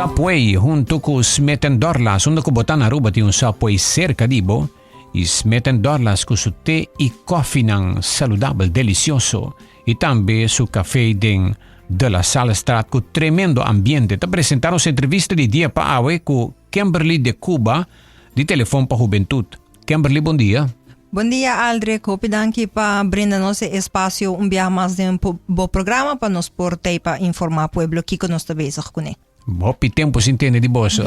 Subway hunto ku Smith Dorlas, unda ku bo ta na Aruba tin un Subway serka di bo. I Smith Dorlas ku su te i kòfinan saludabel delisioso i tambe su kafé den De La Sallestraat ku tremendo ambiente ta presentá nos entrevista di dia pa awe ku Kimberly de Cuba di Telefon pa Hubentut. Kimberly, bon dia. Bon dia Aldrich, hopi danki pa brinda nos e espasio un biaha mas den bo programa pa nos por tei pa informá pueblo kiko nos ta bezig kuné. Hopi tempu sin tende di boso.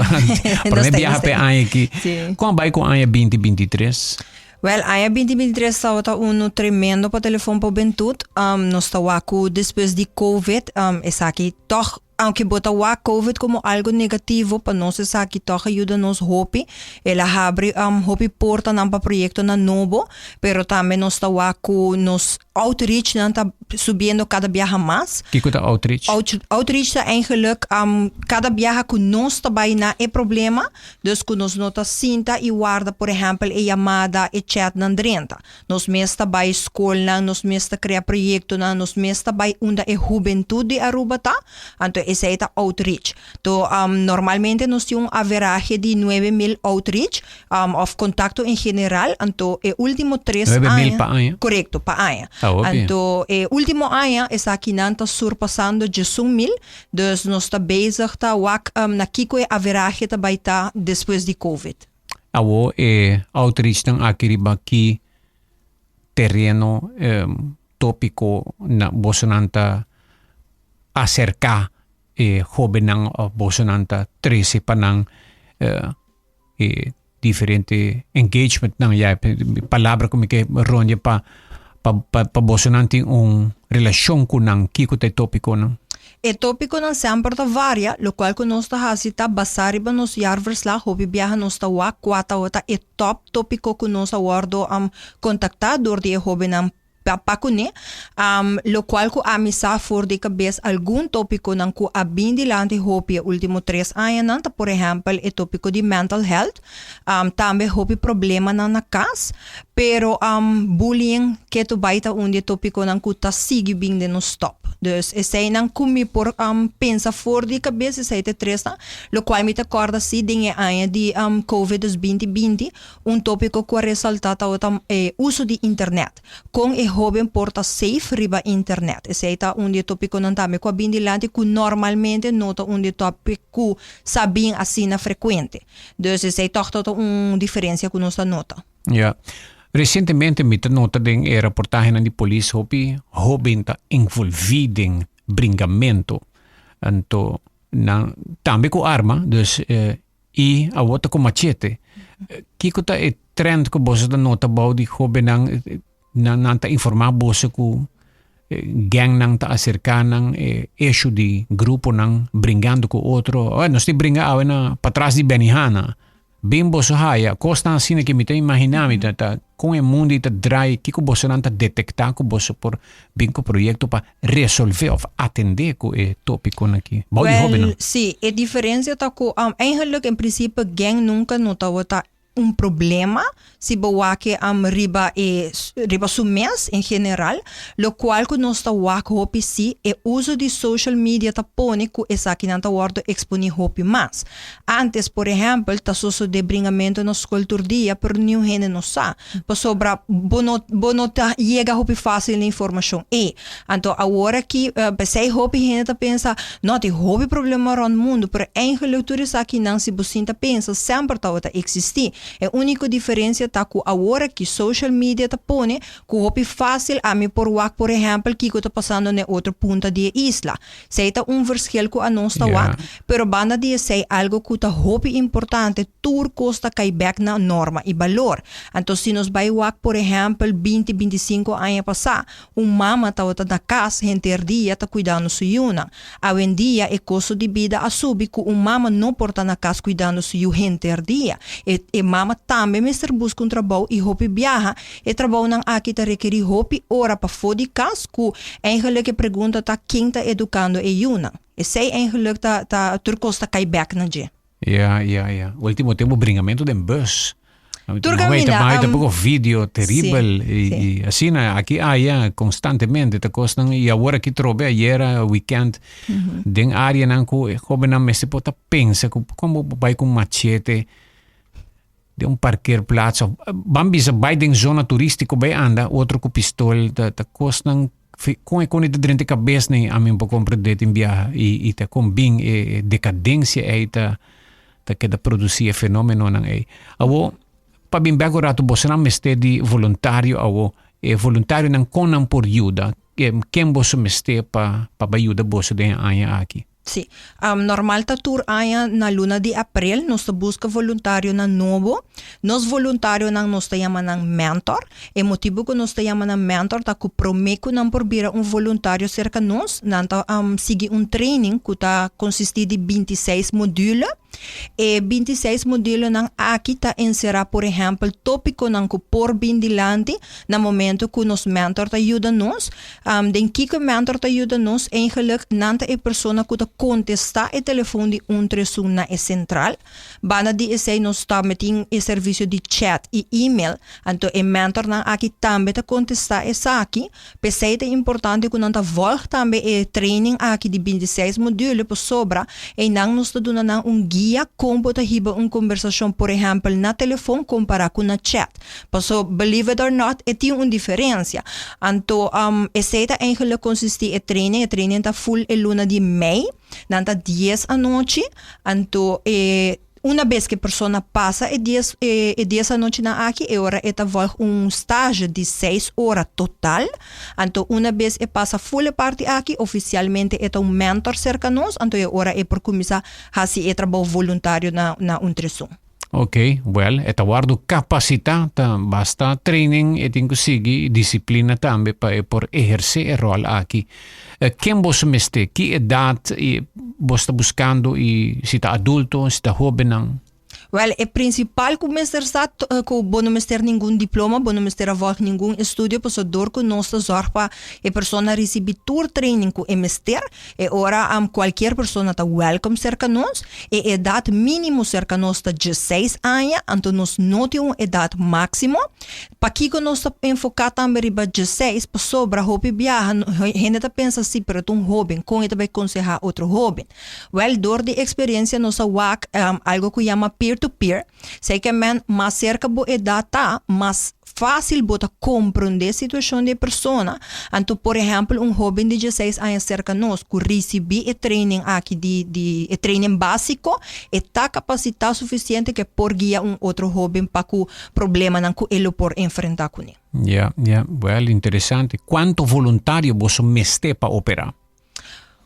Promé biaha p'e aña aki. Kon a bai ku aña 2023? Wèl, aña 2023 tabata unu tremendo pa Telefon pa Hubentut. Nos ta wak ku despues di Covid, esaki tòg, aunke bo ta wak Covid komo algu negativo, pa nos esaki tòg a yuda nos hopi. El a habri hopi portanan pa proyektonan nobo, pero tambe nos ta wak ku nos outreach nan ta subiendo cada biaha mas. Kiko ta outreach? Outreach ta eigenlijk cada biaha ku nos ta bai na e problema, dus ku nos no ta sinta i warda por ehèmpel e yamada, e chatnan drenta. Nos mes ta bai skolnan, nos mes ta krea proyektonan, nos mes ta bai unda e hubentut di Aruba ta, anto esei ta outreach. To normalmente nos tin un averahe di 9000 outreach of kontakto en general, anto e último tres aña. 9000 pa aña? Korekto, pa aña. Ah, hopi. Anto e último aña esakinan ta surpasando 11.000, dus nos ta bezig ta wak na kiko e averahe ta bai ta despues di covid. Awo e outreachnan aki riba ki tereno tópiko na bosonan ta aserká e hóbennan òf bosonan ta trese pa nan e diferente engagementnan ya palabra ku mi ke rondia pa pa pa bosonan tin un relashon ku nan kiko ta e tópikonan? E tópikonan semper ta varia, lokual ku nos ta hasi ta basá riba nos jaarverslag, hopi biaha nos ta wak kua tabata e tòp tópiko ku nos a wòrdu kontaktá dor di e hóbennan pa kuné, lokual ku ami sa for di kabes algun tópikonan ku a bin dilanti hopi e último tres añanan ta por ehèmpel e tópiko di mental health, tambe hopi problemanan na kas, pero bullying ketu bai ta un di e tópikonan ku ta sigui bin den nos tòp. Dus eseinan ku mi por pensa for di kabes esei ta e tresnan, lokual mi ta kòrda si den e aña di covid dus 2020 Un tópiko ku a resaltá tabata e uso di internet. Kon e hóben por ta safe riba internet? Esei ta un di e tópikonan tambe ku a bin dilanti ku normalmente no ta un di e tópik ku sa bin asina frekuente. Dus esei tòg ta un diferensia ku nos ta nota. Ya. Resientemente mi ta nota den e raportahenan di polis hopi hóben ta envolví den bringamento. Anto nan tambe ku arma, dus I awor ta ku machete. Kiko ta e trend ku boso ta nota bou di hóbennan? Nan nan ta informá boso ku gangnan ta aserká nan, e issue di gruponan bringando ku otro. Oe, nos tin bringa awe na patras di Benihana. Bin boso haya. Kosnan asina ke mi ta imaginá mi ta ta kon e mundu ei ta draai, kiko bosonan ta detektá ku boso por bin ku proyekto pa resolvé òf atendé ku e tópikonan aki bou di hóbennan? Wèl, sí. E diferensia ta ku eigenlijk en prinsipio gèng nunka no tabata un problema si bo wak e riba e riba su mes en general. Lokual ku nos ta wak hopi sí, e uso di social media ta pone ku esakinan ta wòrdu eksponí hopi mas. Antes, por ehèmpel, ta sosodé bringamentu na skol tur dia, pero niun hende no sa. Pasobra bo no bo no ta yega hopi fásil na informashon ei. Anto awor aki p'esei hopi hende ta pensa, no, tin hopi problema rònt mundu, pero eigenlik tur esakinan si bo sinta pensa semper tabata eksistí. E úniko diferensia ta ku awor aki social media ta pone ku hopi fásil ami por wak por ehèmpel kiko ta pasando na e otro punta di e isla. Esei ta un verschil ku anos ta wak, pero banda di esei algo ku ta hopi importante, tur kos ta kai bek na norma i balor. Anto si nos bai wak por ehèmpel 20, 25 aña pasá, un mama tabata na kas henter dia ta kuidando su yunan. Awendia e kosto di bida a subi ku un mama no por ta na kas kuidando su yu henter dia. E e mama tambe mester buska un trabou i hopi biaha E trabounan aki ta rekerí hopi ora pafó di kas ku eigenlik e pregunta ta ken ta edukando e yunan. Esei eigenlik ta ta tur kos ta kai bèk na dje. Ja, ja, ja. Ultimo tempo bringamentu den bus. Tur caminda. Mai tampoco video teribel y asina aki aya constantemente ta cosnan y awor aki trobe ayera weekend den areanan cu e hobennan mester por ta pensa cu como bo bay cu machete den un parkeerplaats of ban bisa bay den zona turistico bay anda otro cu pistol ta ta cosnan con e con ta drenta e cabes nan ami no por comprende tin biaha y ta con bin e decadencia ey ta ta keda produci e fenomenonan ey. Awo pa bin bek un rato bosonan mester di voluntario awo e voluntarionan con nan por yuda ken boso mester pa pa bay yuda boso den e aña aki? Sí. Normal ta tur aña na luna di aprel nos ta buska voluntarionan nobo. Nos voluntarionan nos ta yama nan mentor. E motibu ku nos ta yama nan mentor ta ku promé ku nan por bira un voluntario serka nos, nan ta sigui un training ku ta konsistí di 26 module. E 26 modulenan aki ta enserá por ehèmpel tópikonan ku por bin dilanti na momento ku nos mentor ta yuda nos. Den kiko e mentor ta yuda nos? Eigenlijk nan ta e persona ku ta kontestá e telefon di un tres un na e sentral. Banda di esei nos tambe tin e servisio di chat i email, anto e mentornan aki tambe ta kontestá esaki. P'esei ta importante ku nan ta vòlg tambe e training aki di 26 module pasobra einan nos ta duna nan un guia kon bo ta hiba un kombersashon por ehèmpel na telefon kompará ku na chat. Paso believe it or not e tin un diferensia. Anto esei ta eigenlijk konsistí e training, e training ta full e luna di mei. Nan ta dies anochi, anto e una bes ku e persona pasa e dies e dies anochinan aki e ora e ta vòlg un stage di seis ora total. Anto una bes e pasa ful e parti aki ofisialmente e ta un mentor serka nos, anto e ora e por kuminsá hasi e trabou voluntario na na un tresun. Ok, wèl, e ta wòrdu kapasitá, ta basta training e tin ku sigui, disiplina tambe pa e por ehersé e ròl aki. Ken boso mester? Ki edat bo ta buskando i si ta adulto, si ta hóbennan? Wèl, e prinsipal ku mester sa ku bo no mester ningun diploma, bo no mester a vòlg ningun estudio, pasobra dor ku nos ta zòrg pa e persona risibí tur training ku e mester, E ora am cualkier persona ta welcome cerca nos. E edad minimo cerca nos ta 16 aña, anto nos no tin un edad maximo. Pakico nos ta enfoca tambe riba 16? Pasobra hopi biaha hende ta pensa si, pero ta un hoben, con e ta bay conseha otro hoben? Wel, door di experiencia nos a wak algo cu yama peer to peer. Esey ke men mas cerca bo edad ta, mas Fácil bo ta comprendé situacion di e persona. Anto, por ehempel, un hoben di 16 aña cerca nos cu ricibi e training aki di di e training básico, e ta capacitá suficiente cu e por guia un otro hoben pa cu problemanan cu e lo por enfrentá cuné. Ya, ya. Well, interesante. Cuanto voluntario boso mester pa operá?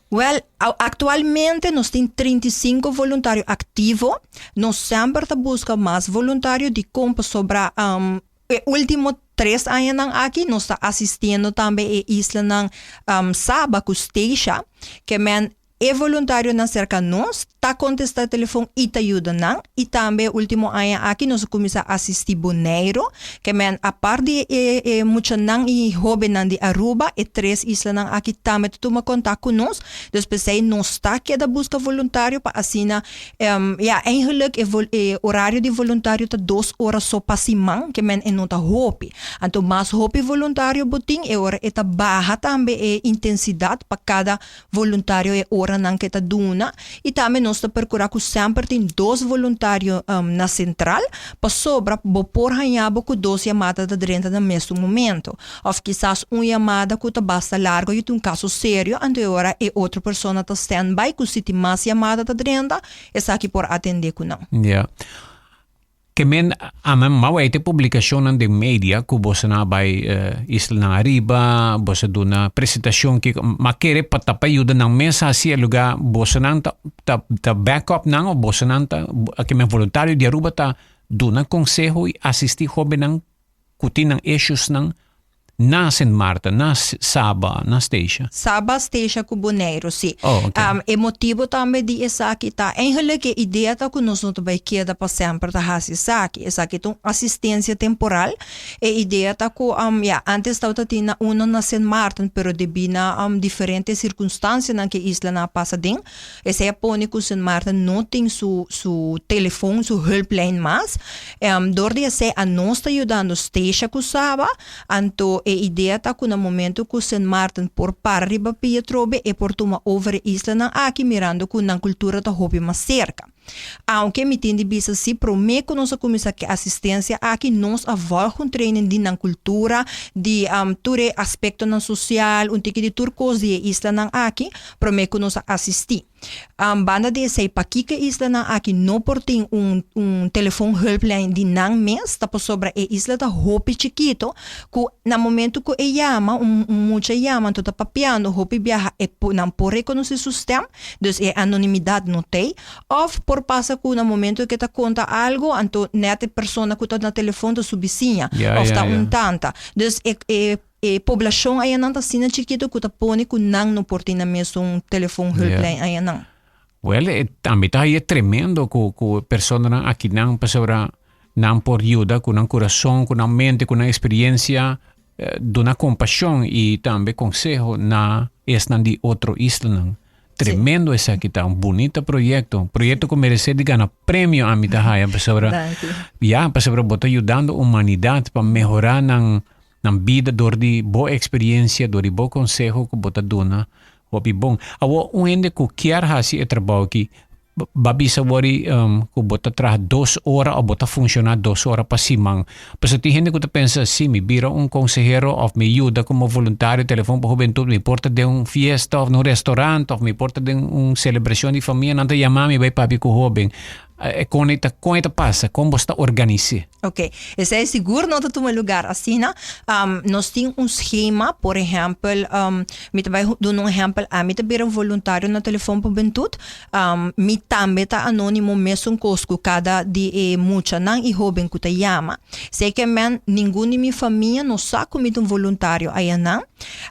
Wel, actualmente nos tin 35 voluntario activo. Nos semper ta busca mas voluntario dicon pasobra um, e ultimo 3 añanan aki nos ta asistiendo tambe e islanan um, Saba cu Statia, ke men e voluntarionan cerca nos ta contesta telefon y ta yuda nan. Y tambe e ultimo aña aki nos a cuminsa asisti Boneiro, ke men apart di e e muchanan y hobennan di Aruba, e tres islanan aki tambe ta tuma contact cu nos. Dus p'esey nos ta keda busca voluntario pa asina, ya, eigenlijk e e horario di voluntario ta dos ora so pa siman, ke men e no ta hopi. Anto mas hopi voluntario bo tin, e ora e ta baha tambe e intensidad pa cada voluntario e oranan ke ta duna y tambe nos ta percura cu semper tin dos voluntario na central pasobra bo por haña bo cu dos yamada ta drenta na mesun momento of kisas un yamada cu ta basta largo y ta un caso serio anto e ora e otro persona ta stand by cu si tin mas yamada ta drenta esaki por atende cu nan. Ya. Ke men ami m'a wei te publikashonnan den media ku boso nan a bai islanan ariba, boso a duna presentashon kiko, m'a kere pa ta pa yuda nan mes hasi e lugá bosonan ta ta ta back up nan òf bosonan ta ke men voluntario di Aruba ta duna konseho i asistí hóbennan ku tin nan issuesnan. Na Sint Maarten, na Saba, na Statia. Saba, Statia ku Boneiru, si. Oh, ok. E motibu tambe di esaki ta, eigenlijk e idea ta ku nos no ta bai keda pa semper ta hasi esaki. Esaki ta un asistensia temporal. E idea ta ku, ya, antes tabata tin na uno na Sint Maarten, pero debí na diferente sirkunstansianan ku e islanan a pasa den, Esei a pone ku Sint Maarten no tin su su telefon, su hulplijn mas. Dor di esei anos ta yudando Stacia ku Saba, anto e idea ta ku na momento ku Sint Maarten por para riba pia trobe e por tuma over e islanan aki mirando ku nan kultura ta hopi mas serka. Aunke mi tin di bisa si prome ku nos a kuminsá ku e asistensia aki nos a vòlg un training di nan kultura, di tur e aspektonan sosial, un tiki di tur kos di e islanan aki. Promé ku nos a asistí. Banda di esei, pakiko e islanan aki no por tin un un telefon hulplijn di nan mes? Ta pasobra e isla ta hopi chikito ku na momento ku e yama, un un mucha yama anto ta papiando hopi biaha e por nan por rekonosé su stèm, dus e anonimidat no t'ei. Òf por pasa ku na momento ku e ta konta algu anto nèt e persona ku ta na telefon ta su bisiña òf ta un tanta. Dus e e. E poblashon ayanan ta asina chikito ku ta pone ku nan no por tin nan mesun telefon hulplijn ayanan. Wel, e tambe ta haye tremendo ku ku personanan akinan pasobra nan por yuda ku nan kurason, ku nan mente, ku nan eksperiencia, duna kompashon i tambe konseho na esnan di otro islanan. Tremendo esaki ta, un bunita proyecto, un proyecto ku merece di gana premio ami ta haya pasobra ya, pasobra bo ta yudando humanidad pa mehora nan nan bida dor di bo experiencia, dor di bo conseho ku bo ta duna, hopi bon. Awor un hende ku kier hasi e trabou aki, Ba bisa wori ku bo ta traha dos ora òf bo ta funshoná dos ora pa siman. Pasobra tin hende ku ta pensa, si mi bira un konsehero òf mi yuda komo voluntario Telefon pa Hubentut, mi por ta den un fiesta òf na un restaurant òf mi por ta den un selebrashon di famia, nan ta yama mi bai papia ku hóben. Kon e ta kon e ta pasa? Kon bo sta organis'é? Ok, esei sigur no ta tuma lugar asina. Nos tin un schema, por ehèmpel, mi ta bai duna un ehèmpel, ami ta bira un voluntario na Telefon pa Hubentut, mi tambe ta anónimo mesun kos ku kada di e muchanan i hóben ku ta yama. Esei ke men ningun di mi famia no sa ku mi ta un voluntario ayanan,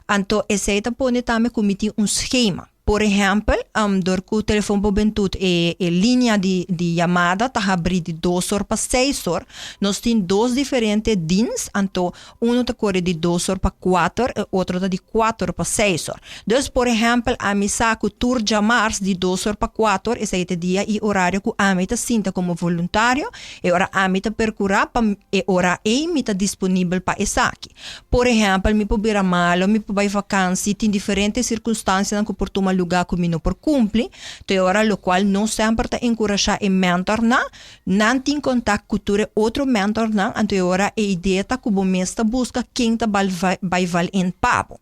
anto esei ta pone tambe ku mi tin un schema. Por ehèmpel, dor ku Telefon pa Hubentut e e linia di di yamada ta habrí di dos or pa seis or, nos tin dos diferente dins, anto unu ta kore di dos or pa kuater, e otro ta di kuater pa seis or. Dus por ehèmpel, ami sa ku tur djamars di dos or pa kuater, esei ta e dia i orario ku ami ta sinta komo voluntario, e ora ami ta perkurá pa e ora ei mi ta disponibel pa esaki. Por ehèmpel, mi por bira malo, mi por bai vakansi, tin diferente sirkunstansianan ku por tuma lugá ku mi no por kumpli. Te ora lokual no semper ta enkurashá e mèntornan. Nan tin kontak ku tur e otro mèntornan, anto e ora e idea ta ku bo mes ta buska ken ta bai val in pa bo.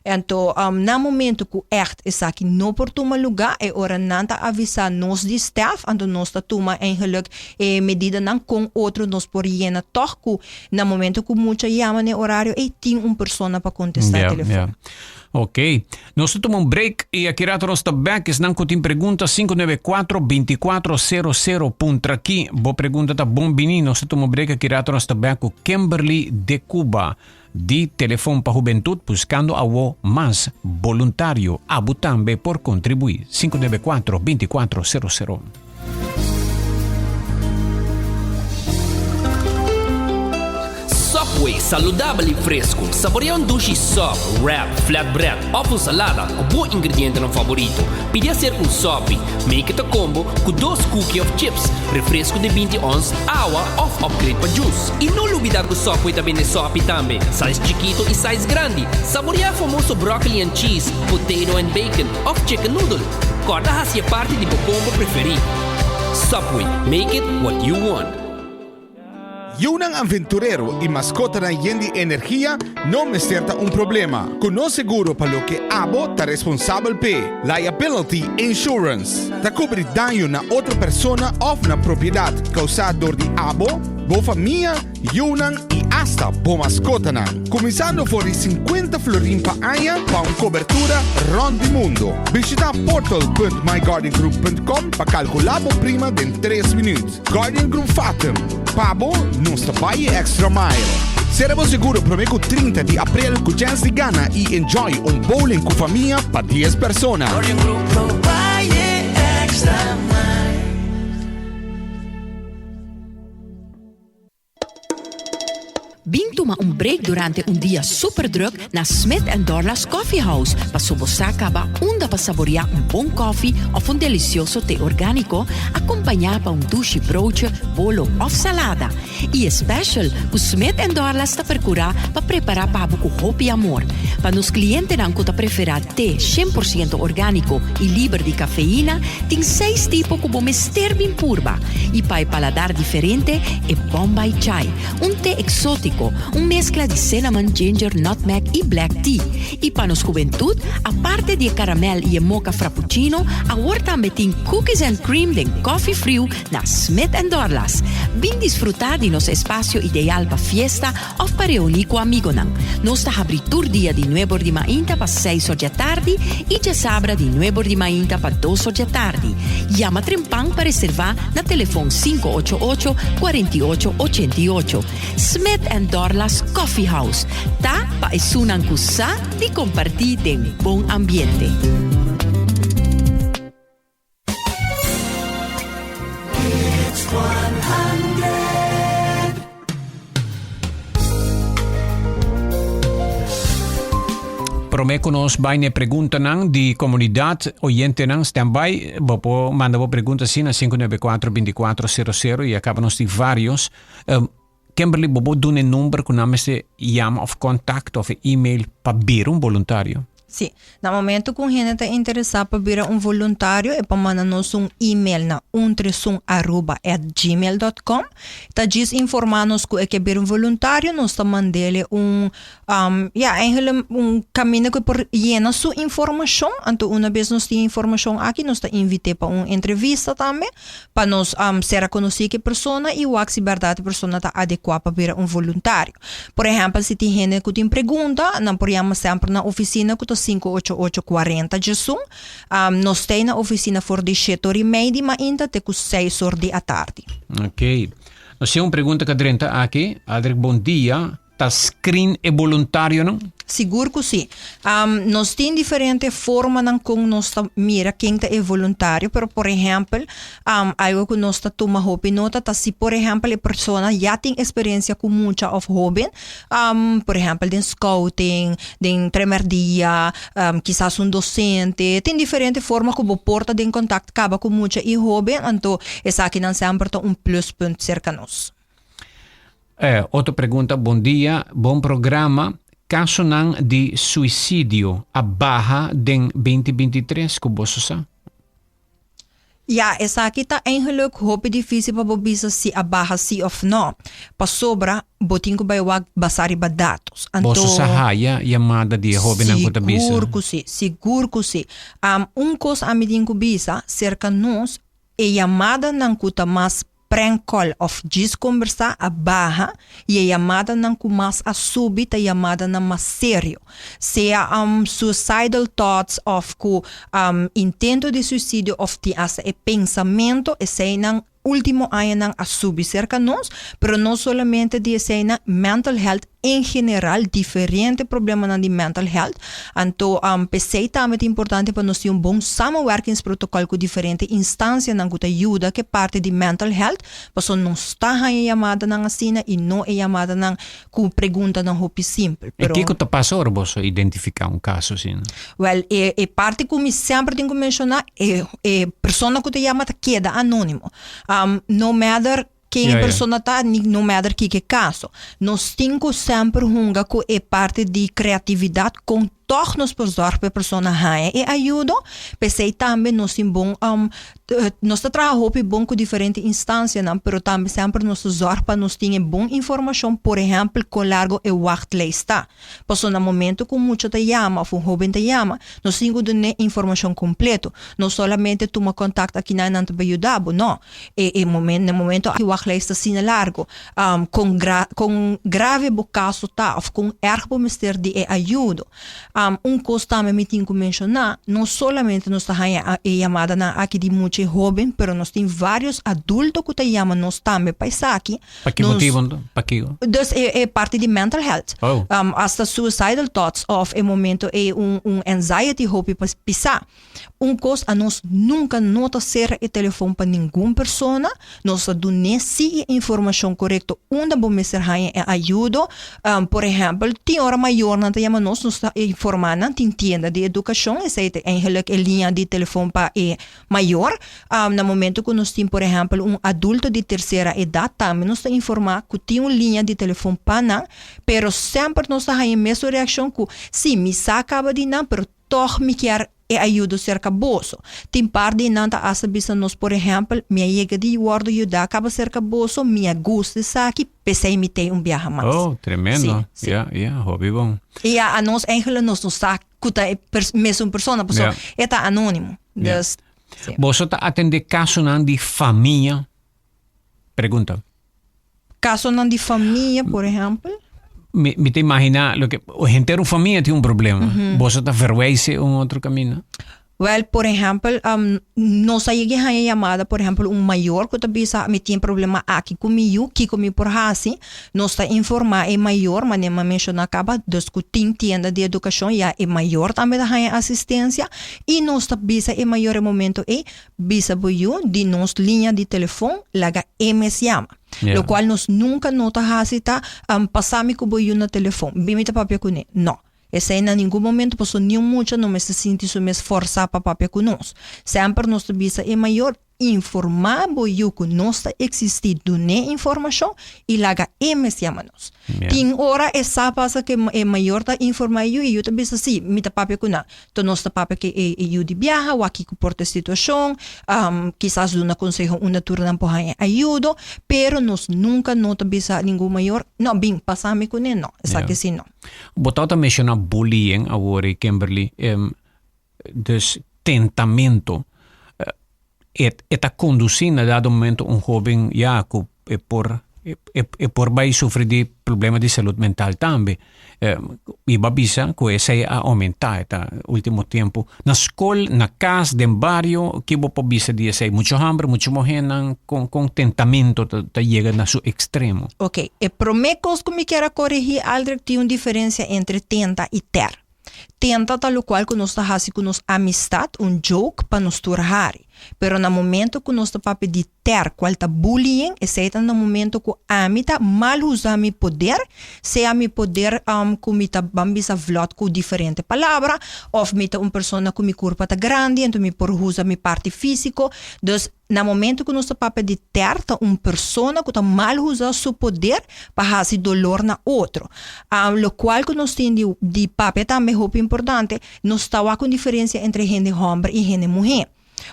Anto na momento ku ègt esaki no por tuma lugá, e ora nan ta avisá nos di staf, anto nos ta tuma eigenlik e medidanan kon otro nos por yena tòg ku na momento ku mucha yama na e orario ei tin un persona pa kontestá e telefòn. Yeah. Ok. Nos ta tuma un break i aki rato nos ta bèk. Esnan ku tin pregunta 594 2400 puntra aki. Bo pregunta ta bon bini. Nos ta tuma un break aki rato nos ta bèk ku Kimberly de Cuba. Di Telefon pa Hubentut buskando awo mas boluntario. Abo tambe por kontribuí. 594 2400. Subway, saludabel y fresco. Saborea un dushi sub, wrap, flatbread of un salada cu bo ingredientenan favorito. Pidi hacer un sopi. Make it a combo cu dos cookie of chips, refresco di binti ons, awa of upgrade pa juice. Y no lubida cu Subway ta bende sopi tambe, size chikito y size grandi. Saborea e famoso broccoli and cheese, potato and bacon of chicken noodle. Corda haci e parti di bo combo preferi. Subway, make it what you want. Yunan aventurero i maskotanan yen di energia no mester ta un problema. Ku nos seguro pa loke abo ta responsabel p'e, Liability Insurance, ta kubri daño na otro persona òf na propiedat kousá dor di abo, bo famia, yunan i asta bo maskotanan. Kuminsando for di sinkuenta florin pa aña pa un kobertura rònt di mundu. Bishitá portal punt myguardiangroup punt com pa kalkulá bo prima den tres minüt. Guardian Group Fatum, pa bo nos ta bai e extra mile. Sera bo seguro prome ku 30 di aprel ku chèns di gana i enjoy un bowling ku famia pa 10 persona. Bin tuma un break durante un dia super druk na Smith and Dorlas Coffee House paso bo sa caba unda pa saborea un bon koffie of un delicioso te organico acompaña pa un dushi broodje, bolo of salada. Y e special cu Smith and Dorlas ta percura pa prepara pa bo cu hopi amor. Pa nos clientenan cu ta prefera te 100% organico y liber di cafeína, tin seis tipo cu bo mester bin purba. Y pa e paladar diferente, e Bombay Chai, un te exotico, un mezcla di cinnamon, ginger, nutmeg y black tea. Y pa nos hubentud, aparte di e caramel y e mocha frappuccino, awor tambe tin cookies and cream den coffee friu na Smith and Dorlas. Bin disfruta di nos espacio ideal pa fiesta of pa reuni cu amigonan. Nos ta habri tur dia di nuebe or di mainta pa seis or djatardi y djasabra di nuebe or di mainta pa dos or djatardi. Yama trempan pa reserva na telefon 588 48 88. Smith and Dorlas Coffee House ta pa esunnan cu sa di comparti den bon ambiente. Prome ku nos bai ne preguntanan di komunidat, oyentenan standby, bo por manda bo pregunta asina 594 2400 i a kaba nos di varios. Um, Kimberly, bo por duna e number ku nan mester yama of contact of e-mail pa bira un boluntario? Sí, na momento ku un hende ta interesá pa bira un voluntario e por manda nos un email na untresunaruba@gmail.com. Ta djis informá nos ku e ke bira un voluntario, nos ta mand'é un ya eigenlijk un kaminda ku e por yena su informashon. Anto una bes nos tin e informashon aki nos ta invit'é pa un entrevista tambe. Pa nos sera konosí ku e persona i wak si bèrdat e persona ta adekuá pa bira un voluntario. Por ehèmpel, si tin hende ku tin pregunta, nan por yama semper na ofisina ku ta 588 40 djesun. Nos ta ei na ofisina for di shete or i mei di mainta te ku seis or di atardi. Oké. Nos tin un pregunta ku a drenta aki. Aldrich, bon dia. Ta screen e boluntarionan? Sigur cu si. Nos tin diferente formanan con nos ta mira ken ta e voluntario, pero por ehempel, algo cu nos ta tuma hopi nota ta si por ehempel e persona ya tin experiencia cu mucha of hoben, por ehempel den scouting, den tremerdia, kisas un docente, tin diferente forma cu bo por ta den contact caba cu mucha y hoben, anto esakinan semper ta un pluspunt cerca nos. Eh, otro pregunta, bon dia, bon programa. Kasonan di suisidio a baha den 2023 ku boso sa? Ja, esaki ta eigenlijk hopi difícil pa bo bisa si a baha si of no. Pasobra bo tin ku bai wak basá riba datos. Anto, Boso sa haya yamada di e hóbennan ku ta bisa? Sigur ku si, sigur ku si. Um, un kos ami tin ku bisa, serka nos e yamadanan ku ta mas prank call of djis kombersá a baha i e yamadanan ku mas a subi ta yamadanan mas serio, sea suicidal thoughts of ku intento di suisidio of tin asta e pensamentu, eseinan ultimo añanan a subi serka nos, pero no solamente di eseinan, mental health en general diferente problemanan di mental health. Anto p'esei tambe ta importante pa nos tin un bon samenwerkingsprotocol ku diferente instancianan ku ta yuda ku e parti di mental health, pasobra nos ta haña yamadanan asina i no e yamadanan ku preguntanan hopi simpel. E kiko ta pasa ora boso identifiká un kaso asina? Wèl, e e parti ku mi semper tin ku menshoná, e e persona ku ta yama ta keda anónimo. No matter Ken e persona ta ni no matter kiko e kaso. Nos tin ku semper hunga ku e parti di kreatividat kon tòg nos por zòrg pa e persona haña e ayudo. P'esei tambe nos tin bon nos ta traha hopi bon ku diferente instansianan pero tambe semper nos ta zòrg pa nos tin e bon informashon por ehèmpel kon largo e wachtlijst ta. Pasobra na momento ku un mucha ta yama òf un hóben ta yama, nos tin ku dun'é informashon kompleto. No solamente tuma kontakt akinan nan ta bai yuda bo, no. E e momen na momento aki wachtlijst ta asina largo, kon gra kon grave bo kaso ta òf kon erg bo mester di e ayudo. Un kos tambe mi tin ku menshoná, no solamente nos ta haña e yamadanan aki di mucha. dushi hoben, pero nos tin varios adulto ku ta yama nos tambe pa esaki. Pa ki motibo anto? Pa kiko? Dus e e parti di mental health. Oh. Hasta suicidal thoughts of e momento ei un un anxiety hopi pisá. Un kos anos nunka no ta sera e telefon pa ningun persona, nos ta dun'é si e informashon korekto unda bo mester haña e ayudo. Por ehèmpel, tin ora mayornan ta yama nos, nos ta informá nan, tin tienda di edukashon, esei ta eigenlijk e liña di telefon pa e mayor. Na momento ku nos tin por ehèmpel un adulto di tersera edat tambe nos ta informá ku tin un liña di telefon pa nan, pero semper nos ta haña e mesun reakshon ku, si, mi sa kaba di nan, pero Tòg mi kier e ayudo serka boso. Tin par di nan ta asta bisa nos, por ehèmpel, Mi a yega di wòrdu yudá kaba serka boso, mi a gusta esaki, p'esei mi t'ei un biaha mas. Oh, tremendo. Sí, sí. Ya, ya, hopi bon. I ya anos eigenlijk nos no sa ku ta e mesun persona, pasobra Ya. e ta anónimo. Ya. Dus, sí. Boso ta atendé kasonan di famia? Pregunta. Kasonan di famia, por ehèmpel? Mi, mi ta imaginá loke henter un famia tin un problema. Boso ta verwijs un otro kaminda? Wèl, por ehèmpel, nos a yega haña yamada, por ehèmpel, un mayor ku ta bisa mi tin problema aki ku mi yu, kiko mi por hasi? Nos ta informá e mayor, manera mi a menshoná kaba, dus ku tin tienda di edukashon, ya e mayor tambe ta haña asistensia i nos ta bisa e mayor e momento ei, Bisa bo yu di nos liña di telefon laga e mes yama. Yeah. Locual nos nunca no ta haci ta um, pasa mi cu bo yu na telefon. Bin mi ta papia cune. No. Esey na ningun momento paso niun mucha no mester sinti su mes forsa pa papia cu nos. Semper nos ta bisa e mayor informa bo yu cu nos ta existi, dun'e informacion y laga e mes yama nos. Yeah. Tin ora e sa pasa cu e mayor ta informa e yu y e yu ta bisa si, mi ta papia cu nan. To nos ta papia ku e e yu di biaha, wak kiko por ta e situashon, kisas duna konseho unda tur nan por haña ayudo, pero nos nunka no ta bisa ningun mayor, no bin pasa mi kuné, no, esaki si no. Bo tabata menshoná bullying awor, Kimberly, dus tentamentu. E e ta kondusí na dado momento un hóben ya ku e por e e por bai sufri di problema di salud mental tambe. I bo a bisa ku esei a oumentá e ta último tempu. Na skol, na kas, den bario, ke bo por bisa di esei? Muchu hòmber, muchu muhénan, kon kon tentamentu ta ta yega na su ekstremo? Oke, e promé kos ku mi kier a koregí, Aldrich, tin un diferensia entre tenta i tèr. Tenta ta locual cu nos ta haci cu nos amistad, un joke pa nos tur hari. Pero na momento cu nos ta papia di ter, cual ta bullying, esey ta na momento cu ami ta mal usa mi poder, sea mi poder cu mi ta ban bisa vlot cu diferente palabra, of mi ta un persona cu mi curpa ta grandi, enton mi por usa mi parti fisico. Dus Na momento ku nos ta papia di ter ta un persona ku ta mal usa su poder pa hasi dolor na otro. Lokual ku nos tin di di papia tambe hopi importante, nos ta wak un diferensia entre hende hòmber i hende muhé.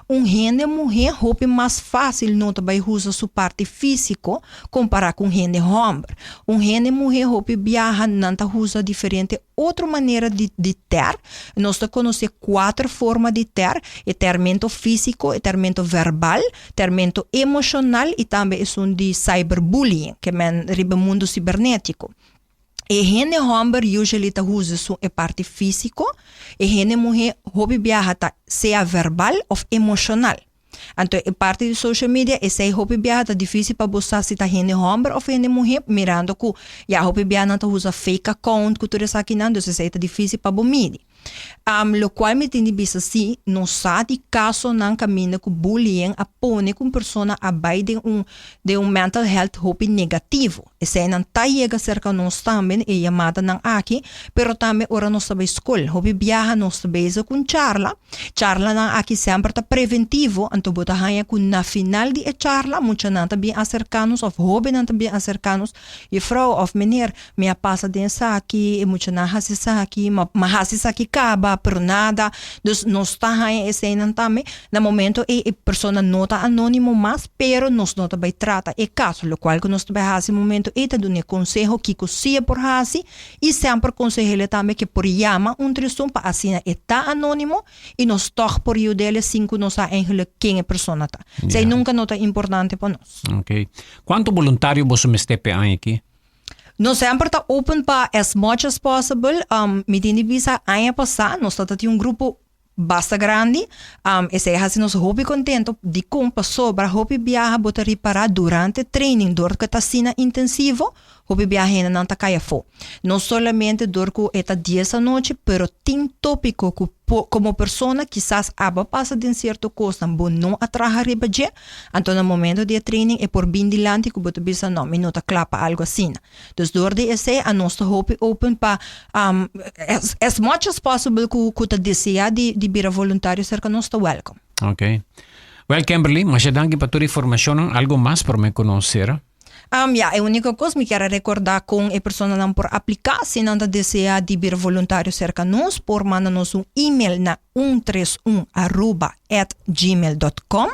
Un hende muhé hopi mas fásil no ta bai usa su parti físiko kompará ku un hende hòmber. Un hende muhé hopi biaha nan ta usa diferente otro manera di di ter. Nos ta konosé kuater forma di ter, e termento físiko, e termento verbal, termento emoshonal i tambe esun di cyberbullying, ke men riba e mundu sibernétiko. E hende hòmber usually ta usa esun e parti físiko, e hende muhé hopi biaha ta sea verbal òf emoshonal. Anto e parti di social media esei hopi biaha ta dificil pa bo sa si ta hende homber of hende muhe mirando cu ya hopi biaha nan ta usa fake account cu tur esakinan dus esei ta dificil pa bo midi. Locual mi tin di bisa si nos sa di casonan caminda cu bullying a pone cu un persona a bay den un den un mental health hopi negativo. Eseinan ta yega serka nos tambe, e yamadanan aki, pero tambe ora nos ta bai skol. Hopi biaha nos ta bezig ku un charla. Charlanan aki semper ta preventivo, anto bo ta haña ku na final di e charla muchanan ta bin aserká nos òf hóbennan ta bin aserká nos, Jufrou òf meneer, mi a pasa den esaki, e muchanan a hasi esaki, mi a hasi esaki kaba, pero nada. Dus nos ta haña eseinan tambe. Na momento ei e persona no ta anónimo mas, pero nos no ta bai trata e kaso. Lokual ku nos ta bai hasi momento ei ta dun'é konseho kiko si e por hasi i semper konseh'é tambe ke por yama un trisun pa asina e ta anónimo i nos tòg por yud'é sin ku nos sa eigenlik ken e persona ta. Esei nunka no ta importante pa nos. Oké. Kuantu boluntario boso mester p'e aña aki? Nos semper ta open pa as much as possible. Mi tin di bisa aña pasá nos ta ta tin un grupo. Basta grandi, esei a hasi nos hopi contento. Dicon? Pasobra hopi biaha bo ta ripara durante training dor cu ta asina intensivo, hopi biaha hendenan ta cay afo. No solamente dor cu e ta dies anochi, pero tin topico cu como persona kisas abo a pasa den cierto cosnan bo no a traha riba dje, anto na momento di e training e por bin dilanti cu bo ta bisa no, mi no ta cla pa algo asina. Dus door di esei a nos ta hopi open pa as, as much as possible ku, ku ta desea di, di bira voluntario serka nos ta welcome. Ok. Well, Kimberly, masha danki pa tur informacionnan. Algo mas por me conocer? Ja, e único cos mi kier a recorda con e personanan por aplica si nan ta desea di bira voluntario serka nos, por manda nos un email na 131 aruba at gmail dot com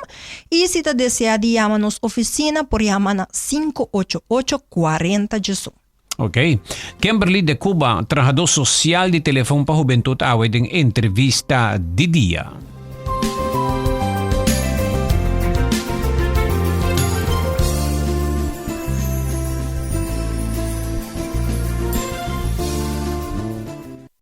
y si ta desea di yama nos oficina por yama na 588 40 diesun. Ok. Kimberly de Cuba, trahadó social di Telefon pa Hubentud awe den entrevista di dia.